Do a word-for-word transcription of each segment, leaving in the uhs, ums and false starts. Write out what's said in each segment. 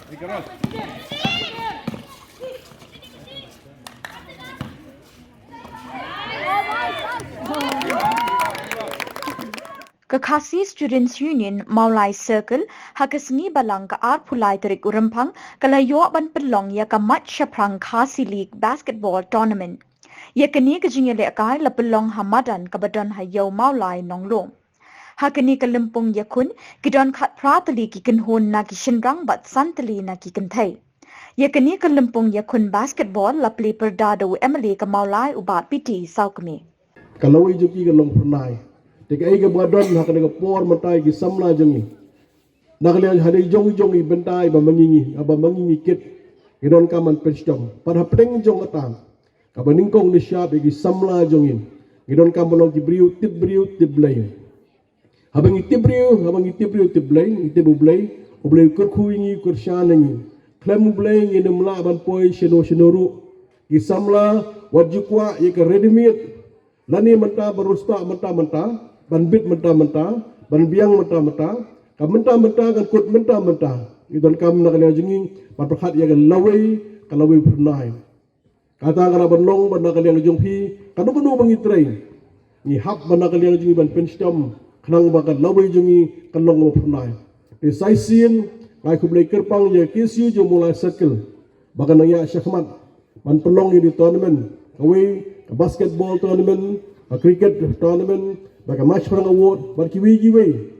Ka Khasi Students Union Mawlai Circle, ha ka sngi Balang ka arphew lai tarik u Rymphang, ka la ïoh ban pynlong ïa ka Mait Shaphrang Khasi League Basketball Tournament. Ïa kane ka jingïalehkai la pynlong ha madan kaba don ha Ïew Mawlai Nonglum. Ha kane ka lympung ïakhun, ki don khatphra tylli ki kynhun na ki shynrang bad san tylli na ki kynthei. Ïa kane ka lympung ïakhun basketball la plie pyrda da u M L A ka Mawlai u Bah P T Sawkmie. Ka lawei jong ki ka long phyrnai. Te kaei kaba don ha kane ka por mynta ïa ki samla jong ngi. Na ka liang hadien jong jong i bynta iba ma ngi ngi, iba ma ngi ngi kit. Ngi donkam ban pynshitom. Pat hapdeng jong kata, kaba nyngkong nyngshap ïa ki samla jong ngi. Ngi donkam ban long ki briew tip briew tip Blei. Haba ngi tip briew, haba ngi tip briew tip Blei, ngi tip U Blei, U Blei u kyrkhu ïa ngi, u kyrshan ïa ngi. Khlem U Blei ngin ym lah ban poi shano shano ruh. Ki samla, wat ju kwah ïa ka ready made. Lane mynta ban riewspah mynta mynta, ban bit mynta mynta, ban biang mynta mynta, ka mynta mynta kan kut mynta mynta. Ngi donkam na ka liang jong ngi ban pyrkhat ïa ka lawei, ka lawei phyrnai. Kata ka lah ban long ba na ka liang jong phi, kano kano ba ngi trei, ngi hap ba na ka liang jong ngi ban pynshitom, khnang ba ka lawei jong ngi kan long kaba phyrnai. Te sa shisien, nga ai khublei kyrpang ïa ka K S U jong Mawlai Circle, ba kan nang ïaid shakhmat ban pynlong ïa ki tournament, kawei ka basketball tournament, ka cricket tournament, bad ka Mait Shaphrang Award, bad kiwei kiwei.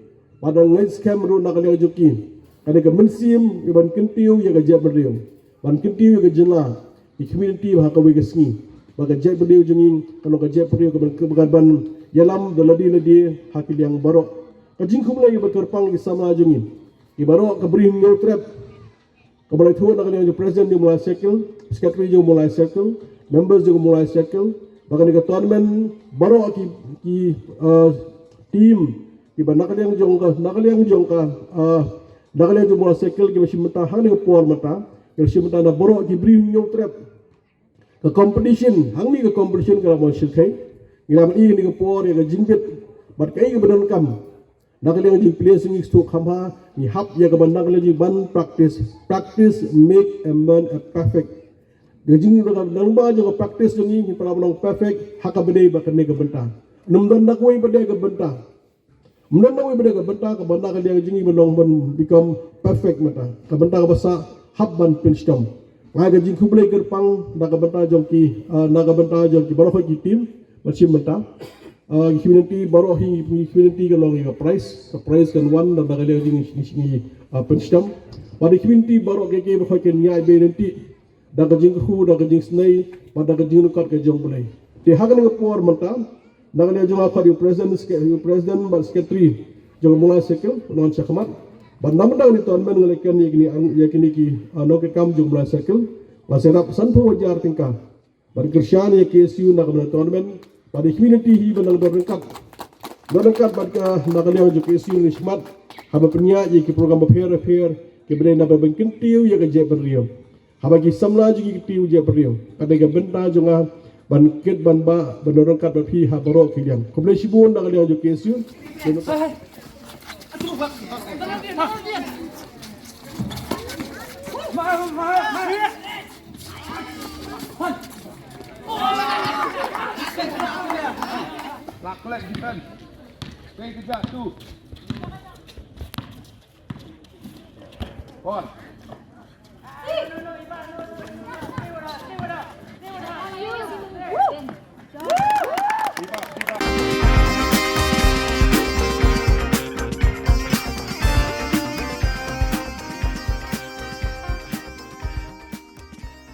Bad ngi ngeit skhem ruh na ka liang jong ki, ka dei ka mynsiem ïa ban kyntiew ïa ka jaitbynriew, ban kyntiew ïa ka jylla, ïa ka community ha kawei ka sngi. Bad ka jaitbynriew jong ngi kan long ka jaitbynriew kaban, kaban ïalam da lade lade ha ki liang baroh. Ka jingkhublei kaba kyrpang ïa ki samla jong ngi, ki baroh ka Bri Hynñiewtrep, kaba la ïathuh na ka liang jong President jong Mawlai Circle, Secretary jong Mawlai Circle, members jong Mawlai Circle, ba kane ka tournament baroh ki, ki, uh, team kiba na ka liang jong ka, na ka liang jong ka, uh, na ka liang jong Mawlai Circle kiba shim bynta hangne ka por mynta, kiba shim bynta na baroh ki Bri Hynñiewtrep. Ka competition, hangne ka competition ka la mon shyrkhei. Ngi la ban ïohi kane ka por ïa ka jingbit bad kaei kaba donkam. Na ka liang jingplie sngi suk kham ha, ngi hap ïa ka ban na ka liang jingban practice, practice make a man a perfect. Ka jingdon ka nang ba jong ka practice jong ngi, ngi para ba long perfect ha kaba dei bad kane ka bynta. Ym don na kawei pat ka bynta. Ym don na kawei pat ka bynta kaba na ka liang jong ngi ban long ban become perfect mynta. Ka bynta kaba sah hap ban pynshitom. Nga ai ka jingkhublei kyrpang na ka bynta jong ki, ah, na ka bynta jong ki baroh ki team ba shim bynta. Ah, ki community baroh hi, ki community kan long ïa ka prize, ka prize kan wan na ka liang jong ngi, ngi, ngi, ah, pynshitom. Bad ki community baroh ki, ki baroh kin ïai beh lynti da ka jingkyrkhu, da ka jingisynei bad da ka jingryngkat ka jong U Blei. Te ha kane ka por mynta, na ka liang jong nga khot ïa u president, sec-, ïa u president bad secretary jong Mawlai Circle, ngan shakhmat. Bad na ka bynta kane ka tournament nga la kren ïa kine, ïa kine ki, ah, nongtrei kam jong Mawlai Circle, nga sngewthuh sanphew hajar tyngka. Bad kyrshan ïa ka K S U na ka bynta kane ka tournament, bad ïa ka community hi ban nang don ryngkat. Don ryngkat bad ka, na ka liang jong ka K S U ngi shakhmat ha ban pynïaid ïa ki program bapher bapher kiba dei na ban kyntiew ïa ka jaitbynriew. Haba ki samla jong ngi ki kyntiew ïa ka jaitbynriew, ka dei ka bynta jong nga ban kit ban bah, ban don ryngkat bad phi ha baroh ki liang. Khublei shibun na ka liang jong ka K S U. Lah, collect defense. Play kejap tu. Ball.